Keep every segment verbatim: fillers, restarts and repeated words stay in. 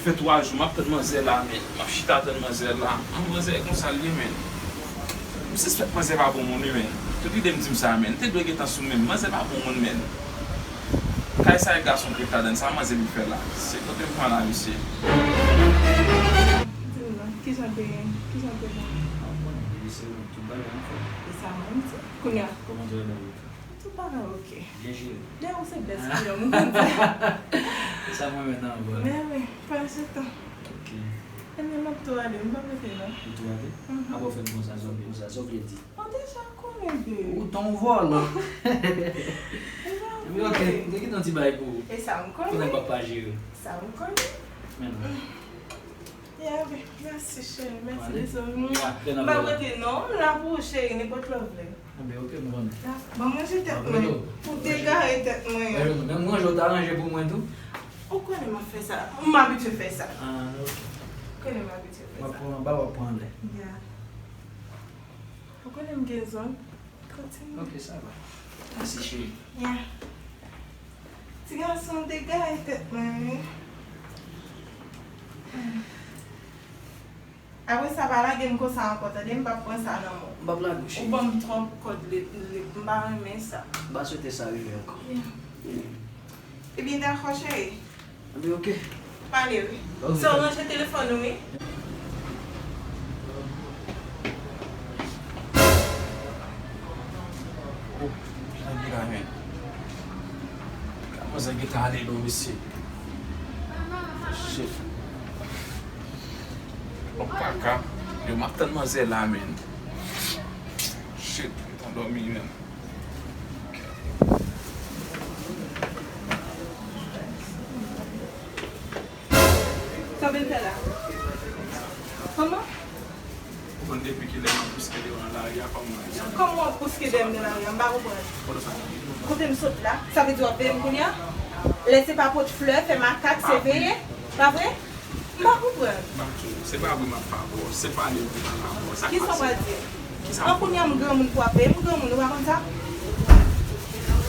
Fè twa jou m ap tann manzè la, men. M ap chita tann manzè la. An, manzè konsa l ye, men. M sispèk manzè pa bon moun, wi, men. Tout lide m di m sa, men. Li te dwe gentan sou men m. Manzè pa bon moun, men. Kay sa e gason ki t ladann, sa manzè vin fè la. Se kote m pran la, mesye. Di m non, kijan te, kijan te bon? A, w konnen, li se yon tout bagay anfòm. E sa mwen di. Kounye a. Kòman travay la? Tout bagay oke. Byen jere. Dèyè ou se bèst kliyan, m konn sa. Se sa mwen menm nan, bon. Men wi, pa jete. Ok. Ebyen, m ap tou ale, m p ap rete non. Ou tou ale? Mhm. Apa w fè m konsa, sa w, konsa, sa w vle di? Ou deja konnen, babe. Ou t on vòlò. Ebyen, ok, m te kite yon ti bagay pou ou. E sa m konnen. Konnen papa jere. Sa m konnen. Men non. Ya, babe, mèsi, cheri. Mèsi, mezanmi. M p ap rete non, m la pou ou, cheri, nenpòt lè w vle. Enben, ok, m konnen. Ban m ranje tèt mwen. Pou degare tèt mwen an. Menm ranje w ta ranje pou mwen tou. Ou konnen m ap fè sa. M abitye fè sa. Ah, ok. Ou konnen m abitye fè sa. W ap pran anba, w ap pran anlè. Ya. Ou konnen m gen zòn. Kontinye. Ok, sa va. Mèsi, cheri. Ya. Ti gason, degare tèt mwen, wi. Apre sa, pa lage m konsa ankò, tande, m p ap pran sa nan men w. M p ap lage w, cheri. Ou ban m twòp kòd, li, li, m pa renmen sa. M pa swete sa rive ankò. Yeah. Ebyen, dakò, cheri. Ebyen, ok. Pale, wi. Ok. Sa w ranje telefòn ou, wi. Oh, jan de la, men. Manzè gentan ale non, mesye. Shit. Bon, kaka. Yo, m ap tann manzè la, men. Shit, m t andòmi, men. Sa w vin fè la? Kòman? Ou konn depi kilè m ap bouske devan nan lari a, kòman? Kòman w ap bouske dèyè m nan lari a? M pa konprann. Kote m sot la, sa vle di w ap veye m kounye a? Lè se pa pot flè, fè makak, se veye, pa vre? M pa konprann. M ap di w, se pa vre m ap favè w, se pale m vin an favè w. Sa k pase? Kisa w pral di? An, kounye a m granmoun pou w ap veye m granmoun, ou pa konn sa?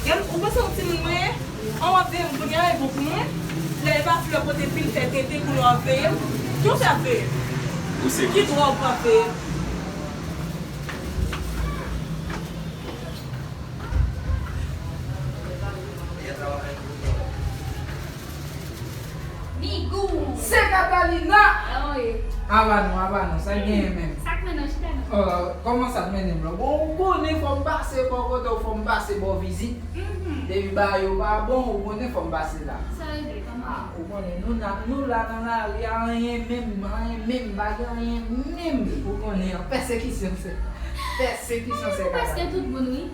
Gad, ou panse yon timoun mwen ye? An, w ap veye m kounye a, e bon pou mwen? Lè e pa flè pote pil fè tete kounye a w ap veye m? Ki w fè ap veye m? Ou serye? Ki dwa w pou ap veye m? Migou! Se Catalina! Aba non, aba non, sa genyen menm. Sa k mennen w chita non? Oh, kòman sa k mennen m la? Bon, ou konnen fò m pase bò kote w, fò m pase bò vizit. Mhm. Depi bagay yo pa bon, ou konnen fò m pase la. Sa regle, kòman? Ah, ou konnen, nou la, nou la nan lari a, anyen menm, anyen menm, pa gen anyen menm. Ou konnen, pèsekisyon se, pèsekisyon se Catalina. Prèske tout moun, wi.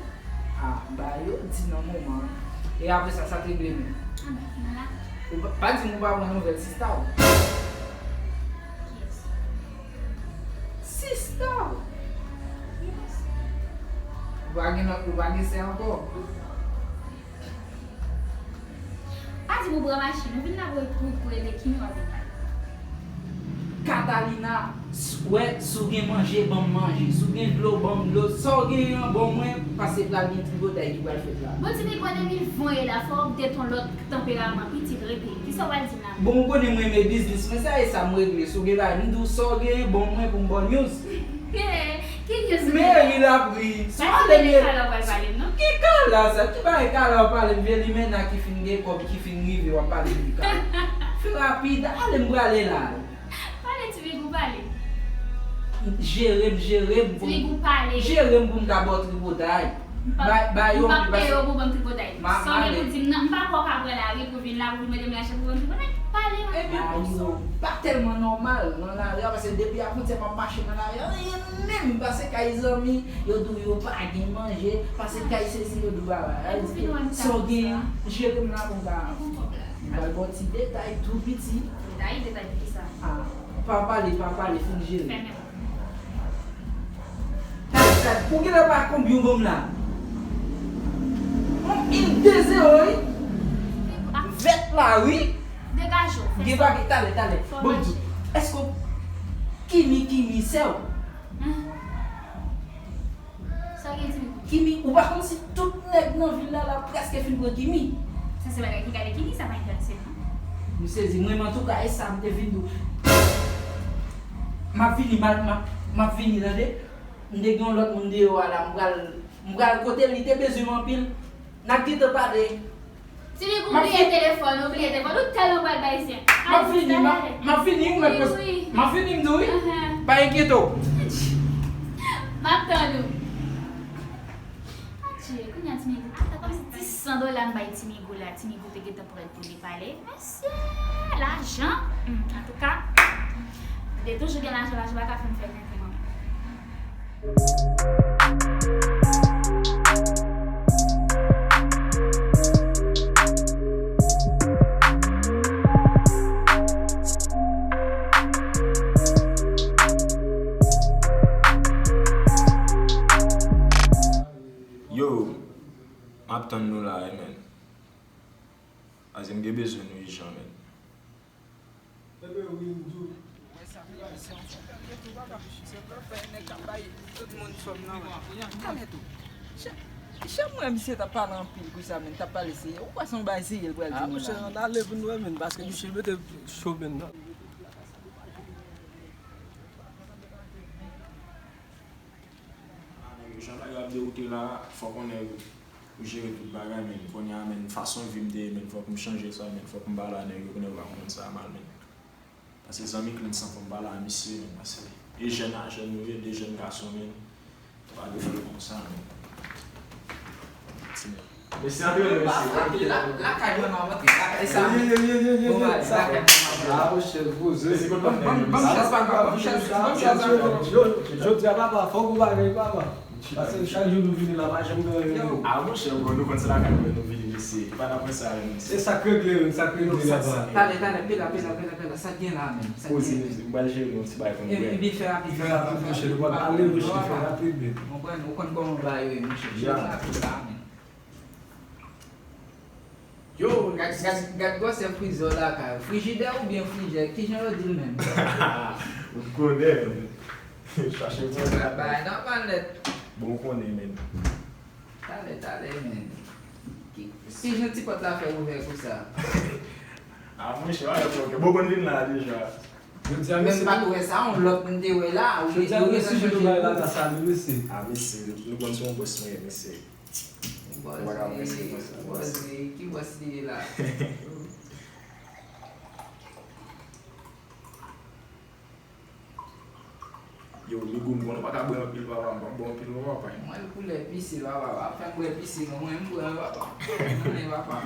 Ah, ba yo di nan moman an. E apre sa, sa k regle menm? Ah, ben, fini la. Ou pa, pa di m ou pa pran nouvèl sista w. Kiyès? Sista w! Kiyès? Ou pa gen lòt, ou pa gen sè ankò? Pa di m ou pran machin, ou vin la pou, pou, pou rele ki non w ap vin pale. Catalina, s-, wè, si w gen manje, ban m manje. Si w gen dlo, ban m dlo. Sa w genyen an, ban mwen, paske pral gen tripotay ki pral fèt la. Bon, ti nèg, pandan mil von ye la, fò w gen yon lòt tanperaman, pitit, rete. Kisa w pral di m la? Bon, ou konnen mwen renmen biznis mwen, sa e sa m regle. Si w gen bagay, m di w sa w genyen, ban mwen pou m ba w news. Ki, ki news ou genyen? Meri l ap ri. Si w ale meri. Pa di kala w pral pale m, non? Ki kala sa? Ki bagay kala w pale m? Vye limena ki fin gen kòb, ki fin rive, w ap pale m de kala. Fi rapid, ale m prale la. Pale, ti Migou, pale. Jere m, jere m pou m, jere m pou m ka ba w tripotay. M p ap, m p ap peye w pou ban m tripotay. Sa w gen pou di m nan, m pa kwè w ka pran lari pou vin la, pou vin mete m nan chèf pou ban m tripotay. Pale, m ap pale. Ebyen, pa tèlman nòmal nan lari a, paske depi avantyè m ap mache nan lari a, anyen menm, pase kay zanmi, yo di w yo pa gen manje, pase kay sesi, yo di w pa bay. Sa w gen, jere m la pou m ka, m pral ba w ti detay tou piti. Detay, detay pou kisa? Ah, pa pale, pa pale, fin jere. Fèmen. Talè, talè, ou genlè pa konbyen w ban m la? Yon in de zewo, wi. Vèt la, wi. Degaje w, fè sa. Gen bagay, talè, talè. Bon, di, èske w Kimi, Kimi, sè w? Sa w gen di m? Kimi, ou pa konn si tout nèg nan vil la, la prèske fin pran Kimi. Sa se bagay ki gade Kimi, sa pa enterese m, non. M sezi, mwen menm antouka, e sa m te vin di w. M ap vini, m ap, m ap, m ap vini, tande. M te gen yon lòt moun deyò a la, m pral, m pral kote l, li te bezwen m anpil. N ap gentan pale. Tini, ou bliye telefòn, ou bliye telefòn, ou tèlman pral bay zen. M ap vini, m ap, m ap vini, ou mèt pran, m ap vini, m di w wi. Pa enkyete w. M ap tann ou. Adje, kounye a Tini, ata kòmsi ti san dola m bay Tini Gou la, Tini Gou te gentan pran l pou li pale. Mesye, lajan! Hmm, antouka, de toujou gen lajan, lajan pa ka fè m fè tenten mwen. Yo, m ap tann nou la wi, menn. Paske m gen bezwen nou ijan, menn. Enben wi, m di w. Wè sa, mesye, se yon fòk kalye tou, papa. Se vre, fè nèg k ap bay tout moun sòm nan, wè. Kalye tou. Chè, chè mwen, misye t ap pale anpil kou sa, menn, t ap pale serye. Ou kwè se yon bagay serye l pral di nou la? Ah, monchè, ann ale pou n wè, menn, paske misye mete cho, menn, nan. Ah, nèg yo, jan bagay yo ap dewoute la, fòk yon nèg pou jere tout bagay, menn. Kounye a, menn, fason vi m te ye, menn, fòk m chanje sa, menn. Fòk m pale a nèg yo pou nèg yo pa konprann sa mal, menn. Paske zanmi Clint san fòk m pale a misye, menn, paske e jèn a jèn nou ye, de jèn gason, menn. Nou pa dwe fè l konsa, menn. Ti nèg. Mesye, antre, mesye. Lakay mwen, m ap antre. Lakay sa. Bon, lakay mwen, m ap antre. Ah, monchè, poze. Mesye, kot lòt nèg yo? Ban m chans pa, ban m chans, ban m chans pa. Jodi a, papa, fòk ou bagay, papa. Paske chak jou nou vini la, pa janm gen anyen. Ah, monchè, bon, nou konn se lakay mwen nou vini, mesye. Pa nan pwen sa, mesye. E sa k regle, menn, sa k regle la, papa. Talè, talè, pela, pela, pela, pela, sa k gen la, menn? Sa k gen? Poze, mesye, m pral jere yon ti bagay pou nou bwè. Ebyen, fè rapid, fè rapid, monchè, nou pral ale, monchè, fè rapid, menn. Ou konprann, ou konn kòman bagay yo ye, monchè. Jere rapid la, menn. Yo, gad, gad, gad gwosè frizè w lakay ou. Frijidè oubyen frijè? Kijan yo di l menm? Ou konnen, menn. Chache pwoblèm. Bagay nòmal nèt. Bon, ou konnen, menn. Talè, talè, menn. Ki, kijan ti pòt la fè ouvè konsa? Ah, monchè, wè, ok, ok. Bon, konn vin la deja. Jodi a, men m pa t wè sa, yon lòt m te wè la. Jodi a, mesye, nou bay la ta sali, mesye. Ah, mesye, nou konn se yon bòs mwen ye, mesye. Bòs li, bòs li, ki bòs li ye la? Yo, Migou, m konnen w pa ka bwè anpil, papa, m p ap bwè anpil non, papa. Mwen, koulè pise, papa, pa fè m bwè pise non, mwen, m bwè, papa. Mwen, papa.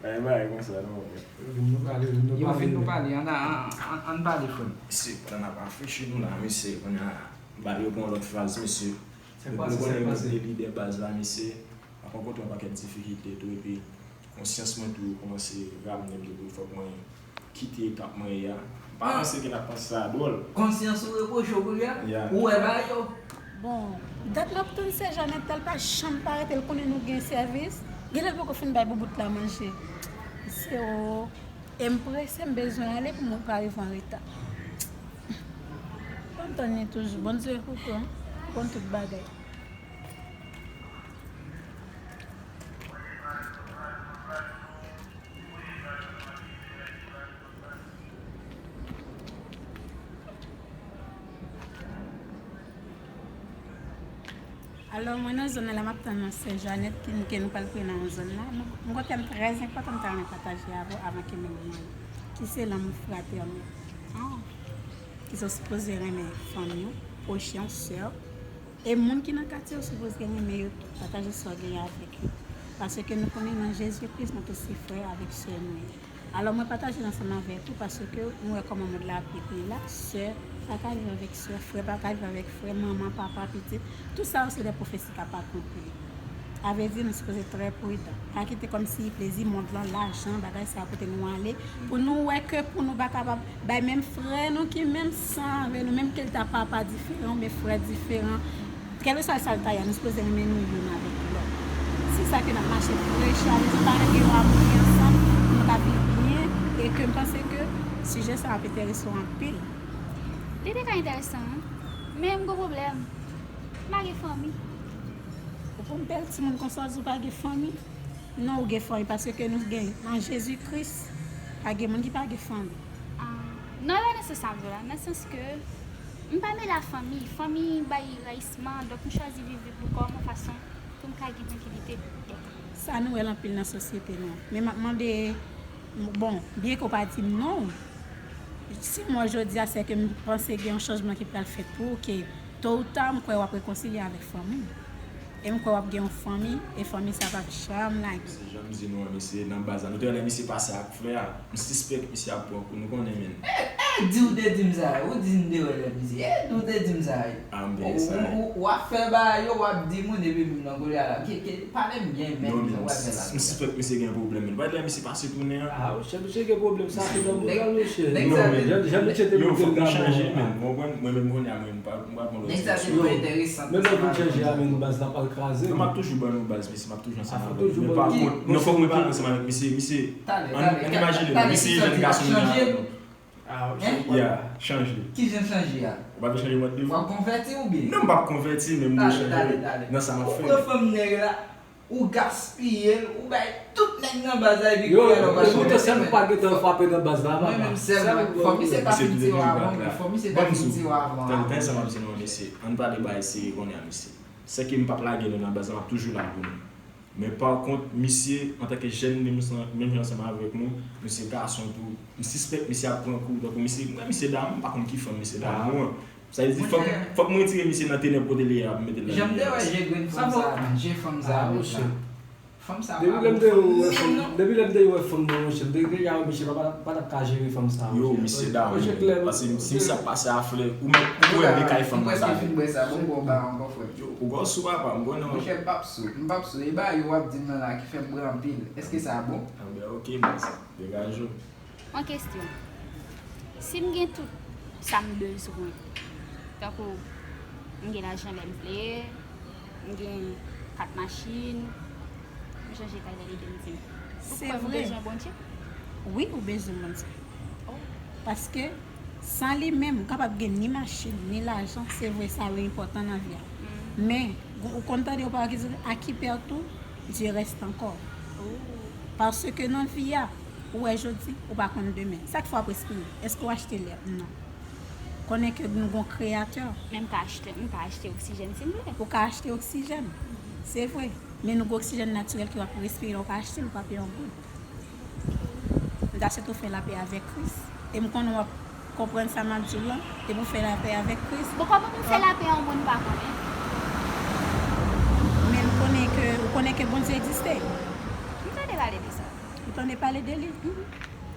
Bay, bay, konsa, non, mwen. Vin nou pale, vin nou pale. Yo, vin nou pale, ann, ann, ann pale, frè m. Mesye, pandan n ap afrechi nou la, mesye, kounye a, bal yo pran lòt faz, mesye. Nou konnen nou de lidè baz la, mesye. Ap rankontre yon pakèt difikilte tou, epi konsyans mwen tou kòmanse ramne m tou, pou fòk mwen kite etap mwen ye a. M pa panse ke n ap panse sa a dwòl. Konsyans ou repwoche w kounye a? Ou wè bagay yo? Bon, dat m ap tann sè Janèt la, l pa janm parèt, e l konnen nou gen sèvis. Genlè l poko fin bay boubout la manje. Se o. E m prese, m bezwen ale pou mwen pa rive an reta. Ban m tann li toujou. Bondye koukou, li konn tout bagay. Alò, mwen nan zòn nan la, m ap tann yon sè Janèt ki, ke nou pral priyè nan yon zòn la. M, m gon tèm trè enpòtan m ta renmen pataje avè w avan ke mwen mwen ale. Ki se lanmou fratènèl. Ah. Ki se w sipoze renmen fanmi w, pwochen w, sè w. E moun ki nan katye w sipoze renmen yo tou. Pataje sa w genyen avèk yo. Paske nou konnen nan Jezi Kris, nou tout se frè avèk sè nou ye. Alò, mwen pataje l ansanm avèk ou, paske nou wè kòman mond la ap ye kounye la. Sè pa ka viv avèk sè, frè pa ka viv avèk frè, manman, papa, pitit. Tout sa yo se de pwofesi k ap akonpli. Sa vle di, nou sipoze trè pridan. Pa kite kòmsi plezi mond lan, lajan, bagay sa yo pote nou ale, pou nou wè ke pou nou pa kapab bay menm frè nou ki menm san avè nou, menm ke l ta papa diferan, oubyen frè diferan. Kèlkeswa sa l ta ye a, nou sipoze renmen nou youn avèk lòt. Se sa ke n ap mache preche a, nou pa gen yon amoni ansanm, pou nou ka viv byen, e ke m panse ke sijè sa ap enterese w anpil. Li te ka enteresan, wi. Men m gon pwoblèm. M pa gen fanmi. Ou pou m bèl timoun konsa, w di w pa gen fanmi? Non, ou gen fanmi, paske nou gen nan Jezi Kris. Pa gen moun ki pa gen fanmi. Ah, non, e pa nan sans sa m di w la, nan sans ke m pa mele a fanmi. Fanmi bay rayisman, donk m chwazi viv li pou kò m yon fason pou m ka gen trankilite. Sa nou wè l anpil nan sosyete nou an. Men m ap mande, bon, byen ke w pa di m non, si m wè jodi a, se ke m panse gen yon chanjman ki pral fèt pou ou, ke to ou ta, m kwè w ap rekonsilye avèk fanmi w. E m kwè w ap gen yon fanmi, e fanmi sa p ap janm lage. Se jan m di nou an, mesye, nan baz la. Nou te wè lè misye pase ak frè a. M sispèk misye ap pran kou, nou konnen, men. E di w te di m sa, ou di m te wè lè misye. E di w te di m sa. Ah, m te sa. W ap fè bagay yo, w ap di moun, epi m nan koulye a la. Ki, ki, pale m byen, men, Non, w men, ap fè la. m sispèk misye gen pwoblèm, men. Wè lè misye pase tounen an. Ah, chè misye gen pwoblèm, sa se nan Nèg- bouda misye. nèg Non, sa men, te- jan, jan misye te Yo, monte fòk nou gabon chanje, an. men. Mwen, mwen, mwen menm kounye a, mwen, m pa, m pa pran lòt Nèg sa se direksyon. yon enteresan. Men lè pou chanje a, men baz la pral kraze. Non, m ap toujou ban nou baz, mesye, m ap toujou ansanm Ah, fòk avè nou. toujou Men ban pa nou. kont, non, fòk mwen pale ansanm avèk misye. Misye, Talè, an, talè, an imajine nou, talè, misye ki jèn sòti gason chanje? nan. Ah, Hein? Ya, chanje. Ki jan chanje a? Ou pa vle chanje mòd de W vi? Ap konvèti ou byen? Non, m p ap konvèti, men m vle Talè, talè, chanje talè. nan sa m ap Ou fè. pran fanm nèg la, ou gaspiye l, ou bay tout nèg nan baz la epi Yo, kounye a la w pa e poutan chanje. sèl ou pa gentan frape nan baz la, Mwen papa. menm sèl mwen. Fò misye ta fin tire avan mwen. Fò misye ta fin tire avan mwen. Tèl, tèl sa m ap di nou an, mesye. Ann pale bagay serye kounye a, mesye. Sèke m p ap lage nou nan baz la, m ap toujou la pou nou. Men pa kont, misye, antanke jèn, menm jan, menm jan ansanm avèk nou, nou se gason tou. M sispèk misye ap pran kou, tankou misye, mwen, misye damou, m pa konn ki fanm misye damou an. Sa vle di, fòk, fòk mwen retire misye nan tenèb kote l ye a pou m mete l nan limyè. Jan m te wè je grenn fanm sa a, men, je fanm sa a, men, fanm sa a Depi pa lè m bon te fanm wè non, fanm, non. Depi lè m te wè fanm nan, monchè, m te gen yawè, mesye, pa, pa, pa t ap ka jere fanm sa a, Yo, monchè. Misye damou, Monchè, klè, paske si monchè. Misye ap pase a flè, ou menm, ou wè de kay fanm nan Mwen sa. fin bwè sa, bon, bon, ba ankò, frè. Yo, ou gò sou, papa, m konnen. Monchè, m p ap sou, m p ap sou. E ba yo w ap di m nan la ki fè m bri anpil. Èske sa bon? Anben, ok, baz. Degaje w. Yon kesyon. Si m gen tout sa m bezwen, tankou m gen lajan lè m vle, m gen kat machin, m chanje kay lè lide m di m. Ou Se kwè m vre. Bezwen Bondye? Wi, ou bezwen Bondye. Paske san li menm, ou kapab gen ni machin, ni lajan, se vre sa yo enpòtan nan vi a. Men, ou konn tande yo pa ki di, à qui perd tout, Dieu reste encore. Paske nan vi a, ou wè jodi, ou pa konn demen. Sa k fè w ap respire? Èske w achte lè? Non. Konnen ke nou gon kreyatè. Men m ka achte, m ka achte oksijèn si m vle. Ou ka achte oksijèn. Se vre. Men nou gon oksijèn natirèl ke w ap respire la, ou pa achte l, ou pa peye yon goud. M ta swete w fè lapè avèk Kris. E m konnen w ap konprann sa m ap di w lan. Depi w fè lapè avèk Kris. Bon, kòman pou m fè lapè yon moun m pa konnen? Men m konnen ke, ou konnen ke Bondye egziste. M tande pale de sa. Ou tande pale de li?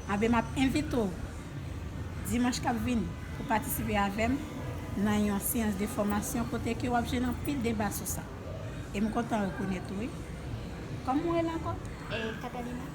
Anben, m ap envite w dimanch k ap vini pou patisipe avè m nan yon seyans de fòmasyon kote ke w ap jwenn anpil deba sou sa. E m kontan rekonèt ou, wi. Kòman w rele ankò? E Catalina?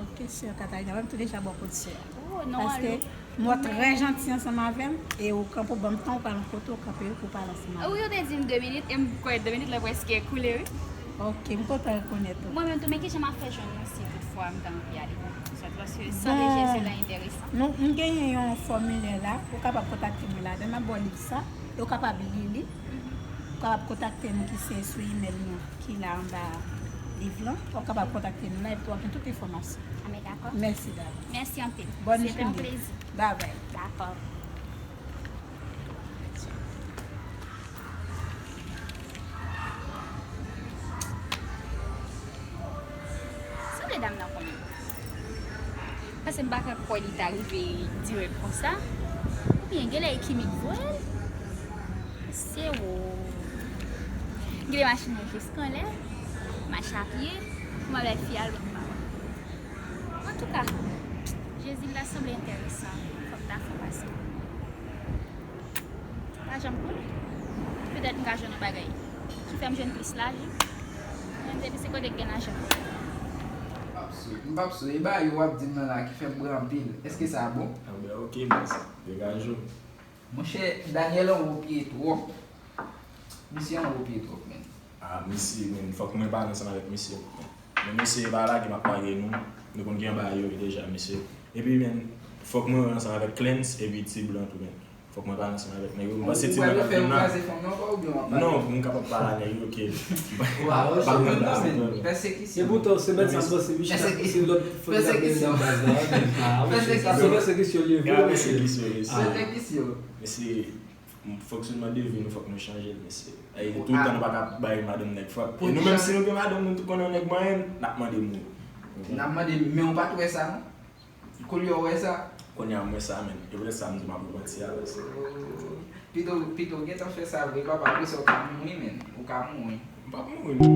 Ok, sè Catalina. Mwen, m te deja ba w kòd sè a. Oh, non, Paske alò. Mwen trè janti ansanm avè m, e ou kanpe w ban m tan, ou pale yon kote, ou kanpe pou w pale ansanm avè m. Wi, ou te di m de minit, e m kwè de minit la prèske koule, wi. Ok, m kontan rekonèt ou. Mwen menm tou, men kijan m ap fè jwenn ou si toutfwa m ta anvi ale? Sòt paske san deje se la enteresan. Nou, m genyen yon fòmilè la, ou kapab kontakte mwen ladan, m ap ba w liv sa, e ou kapab li li. Ou kapab kontakte nou ki se sou imèl nou ki la anba liv lan. Ou kapab kontakte nou la, epi w ap jwenn tout enfòmasyon. Ah, men dakò. Mèsi, dam. Mèsi anpil. Bòn Se te yon jounen. Plezi. Babay. Dakò. Sanble dam nan konnen. Paske m pa ka kwè li ta rive dirèk konsa. Oubyen genlè e Kimi k voye l. Se ou. Genlè machin nan jis kanlè. Mache a pye. Kouman bay fi a l ban m pa wè. Antouka, Jezi la sanble enteresan. Fòk ta fè pase. Pa janm konnen. Petèt m ka jwenn yon bagay ki fè m jwenn plis lajan. Men m te di se kote k gen lajan pou m. M p ap sou, m p ap sou. E bagay yo w ap di m nan la ki fè m bri anpil. Èske sa bon? Anben, ok, baz. Degaje w. Monchè, Daniel anwo pye twòp. Misye anwo pye twòp, men. Ah, misye, men, fòk mwen pale ansanm avèk misye. Men misye pa lage m ap lage nou. Nou konn gen bagay yo deja, mesye. Epi, men, fòk mwen ansanm avèk Clens epi Ti Blan tou, men. Fòk mwen pale ansanm avèk nèg yo. M panse ti nèg ap vin la. Non, pou m kapab pale a nèg yo ke. Pèsekisyon. Epoutan, semèn sa m panse Michita se lòt fòk li ap mennen nan baz la. Pèsekisyon li ye vre. Pèsekisyon. Mesye, fonksyonman de vi nou fòk nou chanje l, mesye. Tout tan nou pa ka bay madanm nèg fòk. E nou menm si nou gen madanm nou tou konnen nèg manyen, n ap mande moun. N ap mande, men ou pa t wè sa non. Kounye a w wè sa? Kounye a m wè sa, men. E poutèt sa m di m ap repanti a, paske. Pito, pito w gentan fè sa vre, papa, apre sa w ka mouri, men. Ou ka mouri. M p ap mouri, non.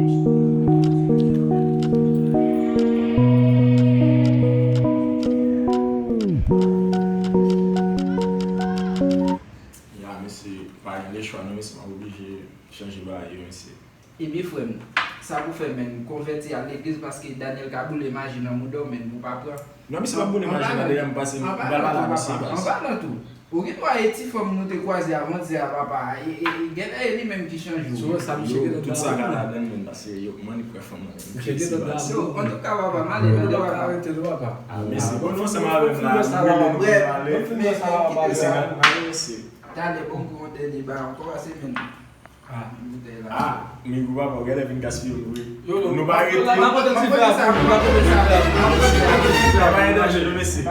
Ya, mesye, pa gen lechwa, non, mesye, m ap oblije chanje bagay yo, mesye. Ebyen, frè m, sa pou fè, men, konvèti al legliz, paske Daniel ka boule maji nan mouda w, men, ou pa pran. Non, misye pa boule maji nan mouda m, pase m pral pale a misye, pase. An palan tou, ou gen dwa e ti fanm nou te kwaze avantyè a, papa, e, e, e, genlè e li menm ki chanje w. Yo, tout sa ka ladann, men, pase yo, mwen li kwè fanm nan, men. Yo, antouka, papa, m ale, tande, papa. Arete nou, papa. Ah, mesye, bon, nou ansanm avè m la, nou rele nou pou nou pale. Mesye, talè, bon, m pran yon dènye bagay ankò, pase, men. Ah, Migou papa, ou genlè vin gaspiye m vre. Nou pa rete. Pa gen danje, non, mesye.